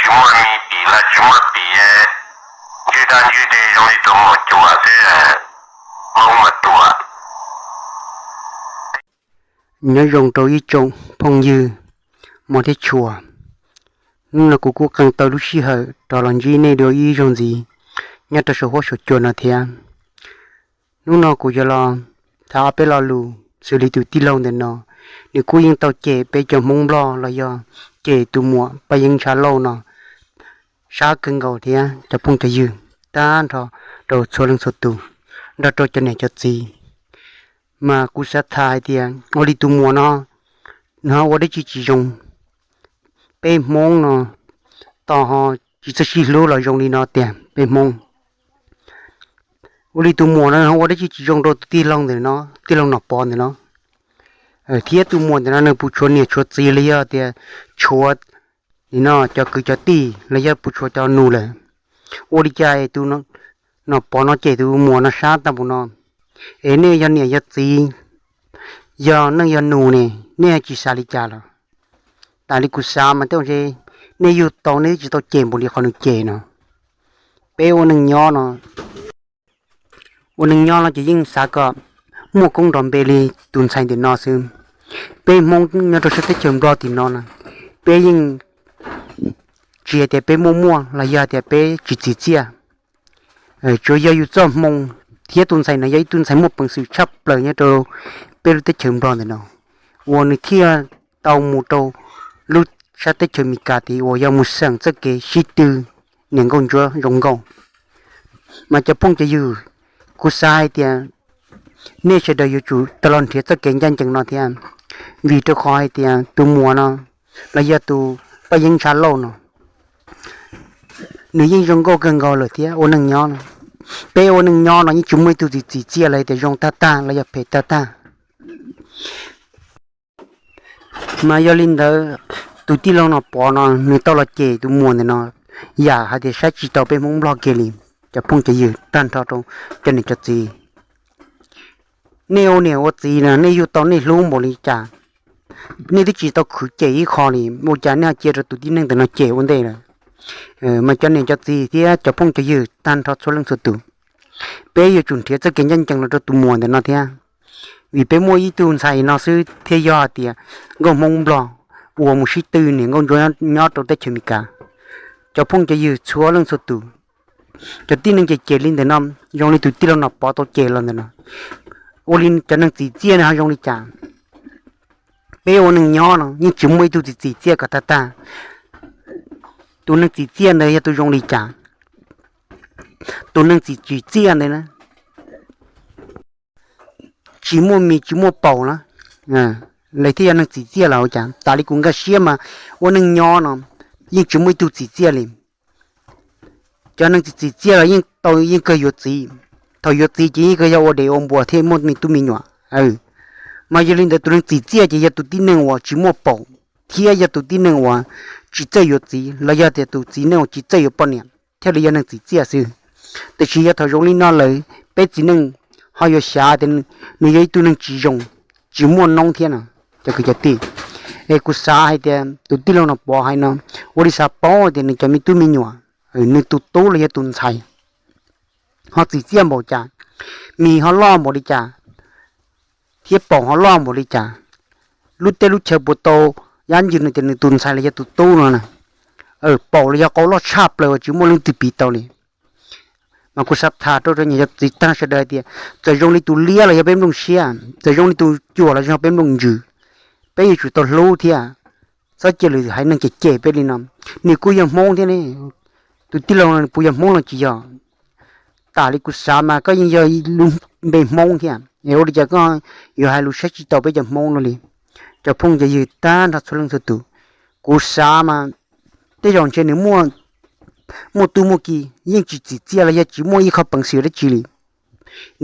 Muaj mis pim los tsis muaj pim, ntswj dab ntswj dej zoo li tus muam cuam xwb, Hmoob mas tuam. Nyob zoo rau ib tsoom phooj ywg mos thiab tshua, hnub no kuv kuj qee tau lub sij hawm rov los ntsib nej dua ib zaug ntxiv nyob rau saum huab saum cua no thiab. Hnub no kuv yuav los tham ob peb lo lus xws li tus tij laug ntawm no, nws kuj yeej tau cem peb cov Hmoob Nplog los yog cem tus muam Paj Yeeb Ntsha Lauj no sab kawg nkaus thiab cov phooj cov ywg, tag nrho rau txhua leej txhua tus, nrog rau cov niam cov txiv. Mas kuv xav tham hais tias ua li tus muam no, nws ho ua dab tsi tsis zoo? Peb Hmoob no tos ho tsis txawj sib hlub los zoo li no tiag peb Hmoob. Ua li tus muam no ho ua dab tsi tsis zoo rau tus tij laug ntawm no, tij laug Nom Pov ntawm no? Thiab tus muam ntawm no nws puas tshuav niam tshuav txiv los yog tias tshuav nim no cov kwv cov tij los yog puas tshuav cov nus lawm? Ua li cas tus Nom Pov no cem tus muam no sab tag npaum no? Es nej yog niam yog txiv, yog neej yog nus ne, nej tsis xav li cas los? Tas li kuv xav mas tej zaum nej yug tau nej twb tsis tau cem npaum li qhov nws cem no. Peb ua neej nyob no, ua neej nyob no ces yeej xav kom muaj koob nrov npe li tus ntxhais ntawm no xwb. Peb Hmoob nyob rau sab teb chaws Nplog tim no na, peb yeej tsis hais tias peb muaj muaj los yog tias peb tsis txim txiaj. Tsuas yog yus txoj hmoo, thiab tus ntxhais no yog ib tug ntxhais muaj peev xwm tshaj plaws nyob rau peb lub teb chaws Nplog ntawm no, uas nws thiaj tau mus rau lub sab teb chaws Amelikas tid uas yog mus xeem txoj kev sib tw niam nkauj ntsuab zoo nkauj. Mas cov phooj cov ywg, kuv xav hais tias nej sawv daws yuav tsum tau los nrhiav txoj kev ncaj ncees no thiab, vim rau qhov hais tias tus muam no los yog tus Paj Yeeb Ntsha Lauj no, nws yeej zoo nkauj kawg nkaus lawm thiab ua neej nyob no. Peb ua neej nyob no yeej tsis muaj ib tug txim txim txiaj los tias zoo tag tag los yog phem tag tag. Mas yog li ntawd, tus tij laug Nom Pov no nws tau los cem tus muam ntawm no yam hais tias saib tsis taus peb Hmoob Nplog kiag li. Cov phooj cov ywg tag nrho rau cov niam cov txiv, nej ua niam ua txiv na, nej yug tau nej hlub npaum li cas, nej twb tsis tau khwv cem ib qho li, ua cas nej ho cia rau tus tib neeg ntawm no cem ua ntej lawm? Mas cov niam cov txiv thiab cov phooj cov ywg tag nrho txhua leej txhua tus, peb yuav tsum nrhiav txoj kev ncaj ncees los rau tus muam ntawm no thiab, vim peb muaj ib tug ntxhais no xwb thiaj yog hais tias nkauj Hmoob Nplog uas mus sib tw niam nkauj ntsuab nyob rau teb chaws Amelikas. Cov phooj cov ywg txhua leej txhua tus, cov tib neeg cem cem li ntawm no, zoo li tus tij laug Nom Pov tau cem los ntawm no, ua li cov neeg txim txiaj no ho zoo li cas? Peb ua neej nyob no yeej tsis muaj ib tug txim txim txiaj kom tag tag. Tus neeg txim txiaj ntawd yog tus zoo li cas? Tus neeg txim tsis txiaj ntawd na, tsis muaj mis tsis muaj paus na, lawv thiaj yog neeg txim txiaj los ua cas? Tas li kuv nkag siab mas ua neej nyob no yeej tsis muaj ib tug txim txiaj li. Cov neeg txim txim txiaj los yeej tau yeej kawg yuav txiv. Thaum yuav txiv ces yeej kawg yog ua dev ua npua thiaj muaj me tub me nyuam. Mas yog li ntawd tus neeg txim txiaj ces yog tus tib neeg uas tsis muaj paus, thiab yog tus tib neeg uas tsis txawj yuav txiv los yog tias tus txiv neej uas tsis txawj yuav poj niam thiaj li yog neeg txim txiaj xwb. Tiam sis yog thaum zoo li no lawm, peb txiv neej ho yuav xav tias nws yog ib tug neeg tsis zoo, tsis muaj noob thiab no. Cov kwv cov tij, es kuv xav hais tias tus tij laug Nom Pov hais no, ua li xav paub tias nws cov me tub me nyuam, nws tus tub los yog tus ntxhais ho txim txiaj npaum cas, mis ho loj npaum li cas, thiab paus ho loj npaum li cas, lub teb lub chaw puas tau yab ncig nws tias nws tus ntxhais los yog tus tub no na. Paus los yog qau loj tshaj plaws uas tsis muaj leej twg piv tau li. Mas kuv xav tham rau niam cov txiv tag sawv daws hais tias txawm zoo li tus liab los yog peb nplooj siab, txawm zoo li tus cuam los yog peb nplooj ntsws, peb yuav tsum tau hlub thiab. Txhob cia lwm haiv neeg cem cem peb li no. Nws kuj yog Hmoob thiab ne, tus tij laug no puas yog Hmoob los tsis yog? Tas li kuv xav mas koj yeej yog lub npe Hmoob thiab es ua li cas koj yuav hais lus saib tsis taus peb cov Hmoob no li? Cov phooj cov ywg tag nrho txhua leej txhua tus, kuv xav mas tej zaum ntshe nws muaj tub muaj ki, yeej tsis txim txiaj los yog tsis muaj ib qho peev xwm dab tsi li,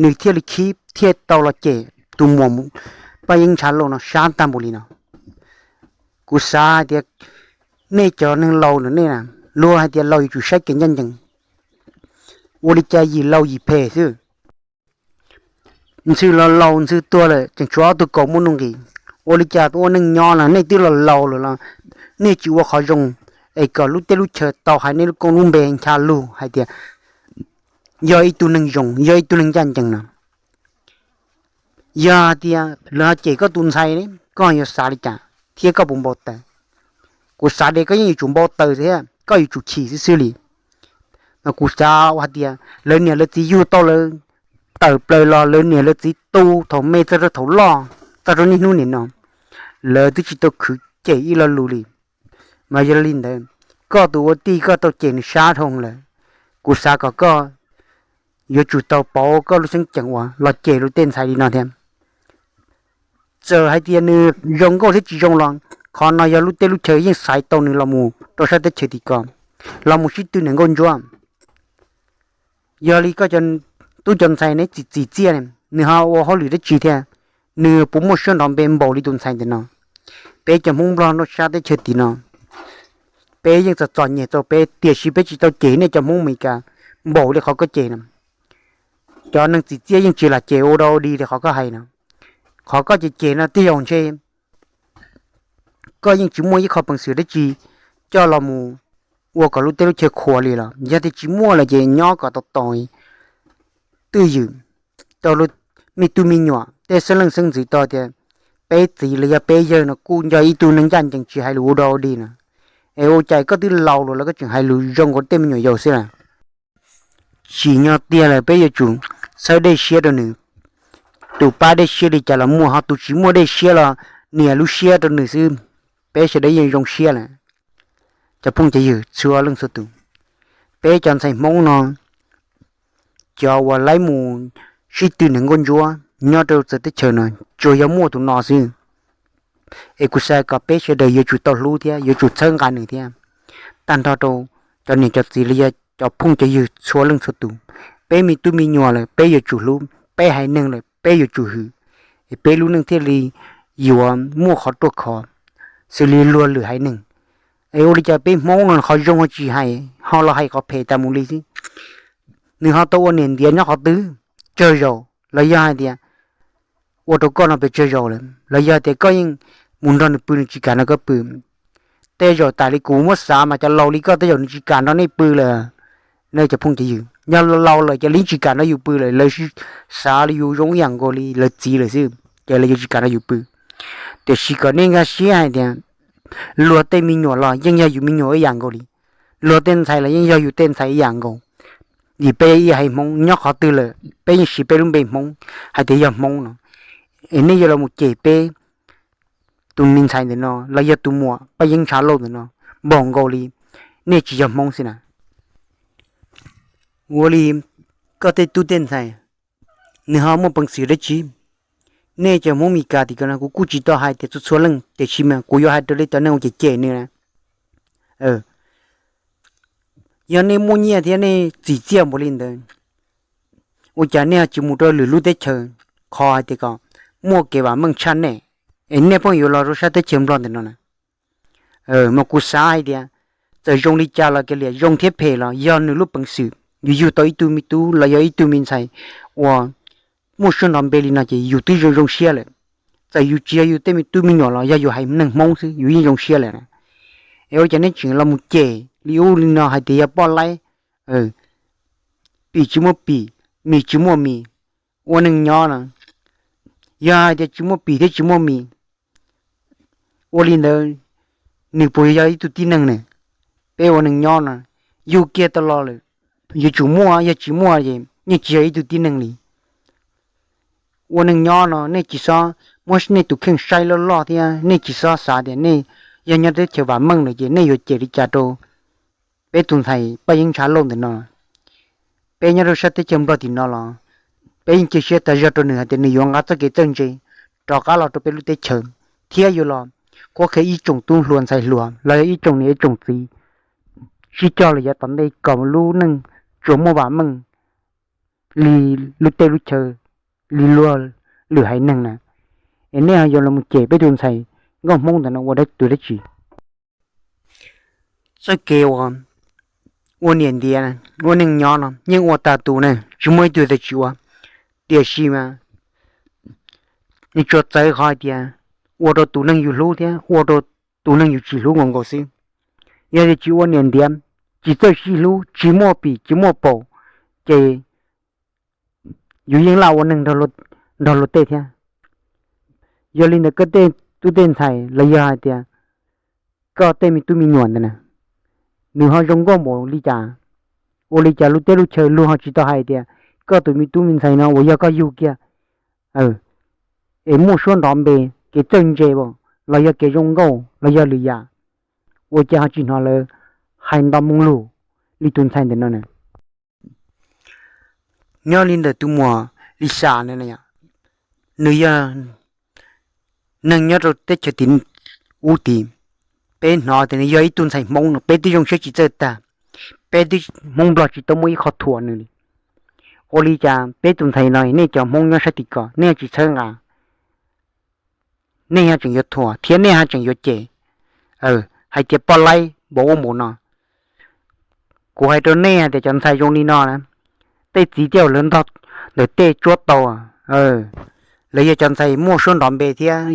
nws thiaj li khib thiaj tau los cem tus muam Paj Yeeb Ntsha Lauj no sab tag npaum li no. Kuv xav hais tias nej cov neeg laus na, nej luag hais tias laus yuav tsum saib kev ncaj ncees, ua li cas yim laus yim phem xwb. Ntxhw los laus ntxhw tuag lawm tseem tshuav ob tug kaus muaj nuj nqis. Ua li cas ua neej nyob no nej twb los laus lawm los nej tsis ua qhov zoo, es kom lub teb lub chaw tau hais nej lub koob lub npe ncha lug hais tias yog ib tug neeg zoo, yog ib tug neeg ncaj ncees no. Yog hais tias lawv ho cem koj tus ntxhais ne, koj yuav xav li cas thiab koj puas npau taws? Kuv xav tias koj yeej yuav tsum npau taws thiab koj yuav tsum chim xwb xwb li. Mas kuv xav ua hais tias lawv niam lawv txiv yug tau lawv tawm plaws los lawv niam lawv txiv tu thaum me txog rau thaum loj, txog rau niaj hnub nim no, lawv twb tsis tau khwv cem ib lo lus li. Mas yog li ntawd, koj tus ua tij koj tau cem nws sab dhau lawm, kuv xav kom koj yuav tsum tau pauv koj lub xeeb ceem uas los cem lub tej ntxhais li no thiab. Txawm hais tias nws zoo nkauj thiab tsis zoo los qhov no yog lub teb lub chaw yeej xaiv tau nws los mus rau sab teb chaws tim ko, los mus sib tw niam nkauj ntsuab. Yog li koj cov tub cov ntxhais neb txim txim txiaj ne, nws ho ua hauj lwm dab tsi thiab? Nws puas muaj suab nrov npe npaum li tus ntxhais ntawm no? Peb cov Hmoob Nplog nyob sab teb chaws tim no, peb yeej txom txom nyem txaus peb, tiam sis peb tsis tau cem nej cov Hmoob Amelikas npaum li qhov koj cem no. Cov neeg txim txiaj yeej tsis lam cem ua dog ua dig li qhov koj hais no. Qhov koj cem cem no tej zaum ntshe koj yeej tsis muaj ib qho peev xwm dab tsi coj los mus ua kom lub teb lub chaw qhuav li los yog tias tsis muaj lawm ces nyob kom tau tau twj ywm rau me tub me nyuam, tej xeeb leej xeeb ntxwv tau tias peb txiv los yog peb yawg no kuj yog ib tug neeg ncaj ncees tsis hais lus ua dog ua dig no. Es ua cas koj twb laus lawm los koj tseem hais lus zoo rau tej me nyuam yaus xwb lawm? Tsim nyog tiag lawm peb yuav tsum txhawb dej siab rau nws. Tus pab dej siab li cas los muaj, ho tus tsis muaj dej siab los nias lub siab rau nws xwb, peb sawv daws yeej zoo siab lawm. Cov phooj cov ywg txhua leej txhua tus, peb cov ntxhais Hmoob no, cov uas laib mus sib tw niam nkauj ntsuab nyob rau txawv teb chaws no, tsuas yog muaj tus no xwb. Es kuv xav kom peb sawv daws yuav tsum tau hlub thiab yuav tsum txhawb nqa nws thiab. Tag nrho rau cov niam cov txiv los yog cov phooj cov ywg txhua leej txhua tus, peb me tub me nyuam lawm peb yuav tsum hlub, peb haiv neeg lawm peb yuav tsum hwm, es peb lub neej thiaj li yuav muaj qhov ruaj khov xws li luag lwm haiv neeg. Es ua li cas peb Hmoob no qhov zoo ho tsis hais, ho los hais qhov phem tas mus li xwb. Nws ho tau ua niam ntiav nyob qhov twg? Tsawg zaus? Los yog hais tias ua rau koj no pes tsawg zaus lawm? Los yog tias koj yeej mus nrog nws pw nws tsis kam nrog koj pw? Tej zaum tas li kuv muab xav mas cov laus li koj tej zaum nws tsis kam nrog nej pw lawm. Nej cov phooj cov ywg, yog laus lawm ces lawv tsis kam nrog yus pw lawm, lawv xav li yus zoo ib yam nkaus li lawv txiv lawm xwb, ces lawv yuav tsis kam nrog yus pw. Tiam sis kom nej nkag siab hais tias luag tej me nyuam los yeej yog yus me nyuam ib yam nkaus li, luag tej ntxhais los yeej yog yus tej ntxhais ib yam nkaus. Vim peb ib haiv Hmoob nyob qhov twg lawm peb yeej siv peb lub npe Hmoob hais tias yog Hmoob no. Es nej yuav los mus cem peb tus me ntxhais ntawm no los yog tus muam Paj Yeeb Ntshav Lauj ntawm no npaum nkaus li nej tsis yog Hmoob xwb na. Ua li koj tej tub tej ntxhais, nws ho muaj peev xwm dab tsi? Nej cov Hmoob Meskas tim ko no kuv kuj tsis tau hais tias txhua txhua leej, tiam sis mas kuv yuav hais raws li cov neeg ua cem cem nws na. Yog nej muaj nyiaj thiab nej txim txiaj npaum li ntawd, ua cas nej ho tsis mus rau lwm lub teb chaws, qhov hais tias kom muaj kev vam meej tshaj nej, es nej pheej yuav los rau sab teb chaws Nplog ntawm no na? Mas kuv xav hais tias txawm zoo li cas los kiag li, zoo thiab phem los yog nws lub peev xwm, yus yug tau ib tug me tub los yog ib tug me ntxhais uas muaj suab nrov npe li no ces yus twb zoo zoo siab lawm. Txawm yus tsis yog yus tej me tub me nyuam los yog yus haiv neeg Hmoob xwb yus yeej zoo siab lawm na. Es ua cas nej tseem los mus cem li ub li no hais tias yog poj laib, pim tsis muaj pim, mis tsis muaj mis, ua neeg nyob no, yog hais tias tsis muaj pim thiab tsis muaj mis, ua li ntawd nws puas yog ib tug tib neeg ne? Peb ua neeg nyob no, yug kiag tau los lawm, yuav tsum muaj, yog tsis muaj ces yeej tsis yog ib tug tib neeg li. Ua neeg nyob no nej tsis txhob muab nej tus kheej saib loj loj thiab nej tsis txhob xav tias nej yog nyob teb chaws vam meej lawm ces nej yuav cem li cas rau peb tus ntxhais Paj Yeeb Ntshav Lauj ntawm no. Peb nyob rau sab teb chaws Nplog tim no los peb yeej cia siab tas zog rau nws hais tias nws yuav nqa txoj kev txawj ntse rov qab los rau peb lub teb chaws, thiab yuav los qhuab qhia ib tsoom tub hluas ntxhais hluas los yog ib tsoom niam ib tsoom txiv sib cog los yav tom ntej kom lub neej tsuas muaj vam meej li lub teb lub chaw, li luag lwm haiv neeg na. Es nej ho yuav los mus cem peb tus ntxhais nkauj Hmoob ntawm no ua dab tuag dab tsi? Txoj kev uas ua niam ntiav ua neej nyob no yeej ua tas tus ne, tsis muaj ib tug twg tsis ua. Tiam sis mas nws tsuas txawv qhov hais tias ua rau tus neeg yus hlub thiab ua rau tus neeg yus tsis hlub nkaus nkaus xwb. Yog li tsis ua niam ntiav, tsis txawj sib hlub, tsis muaj pim tsis muaj paum, ces yus yeej laj ua neeg nrog luag tej thiab. Yog li ntawd koj tej tub tej ntxhais los yog hais tias koj tej me tub me nyuam ntawd na, nws ho zoo nkauj npaum li cas, ua li cas lub teb lub chaw luag ho tsis tau hais tias koj tus me tub me ntxhais no uas yog koj yug kiag, es muaj suab nrov npe, kev txawj ntse los yog kev zoo nkauj los yog lwm yam, ua cas ho tsis hnov lawv hais nto moo lug li tus ntxhais ntawm no na. Nyob li ntawm tus muam Li Xas na, nws yog neeg nyob rau teb chaws tim ub tid, peb hnov tias nws yog ib tug ntxhais Hmoob no, peb twb zoo siab tsis txawj tag, peb twb Hmoob Nplog tsis tau muaj ib qho thuam nws li. Ua li cas peb tus ntxhais no nej cov Hmoob nyob sab tim ko nej tsis txhawb nqa, nej ho tseem yuav thuam thiab nej ho tseem yuav cem, hais tias poj laib npaum ub npaum no. Kuv hais rau nej hais tias cov ntxhais zoo li no na, tej txiv tej lawv ntog ntawm tej tsuab tau, lawv yog cov ntxhais muaj suab nrov npe thiab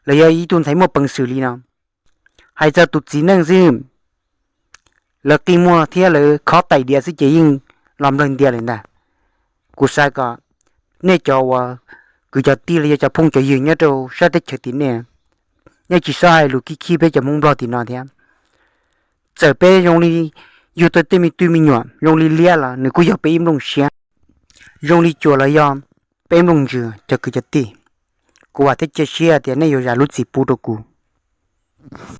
lawv yog ib tug ntxhais muaj peev xwm li no. Hais txog tus txiv neej xwb, lawv qi muag thiab lawv khob tais diav xwb ces yeej los nplawg ntias lawm ntag. Kuv xav kom nej cov uas kwv cov tij los yog cov phooj cov ywg nyob rau sab teb chaws tim nej, nej tsis txhob hais lus khib khib peb cov Hmoob Nplog tim no thiab. Txawm peb zoo li yug tau tej me tub me nyuam zoo li liab los nws kuj yog peb ib nplooj siab, zoo li cuam los yog peb nplooj ntsws cov kwv cov tij. Kuv vam thiab cia siab tias nej yuav zam lub txim pub rau kuv.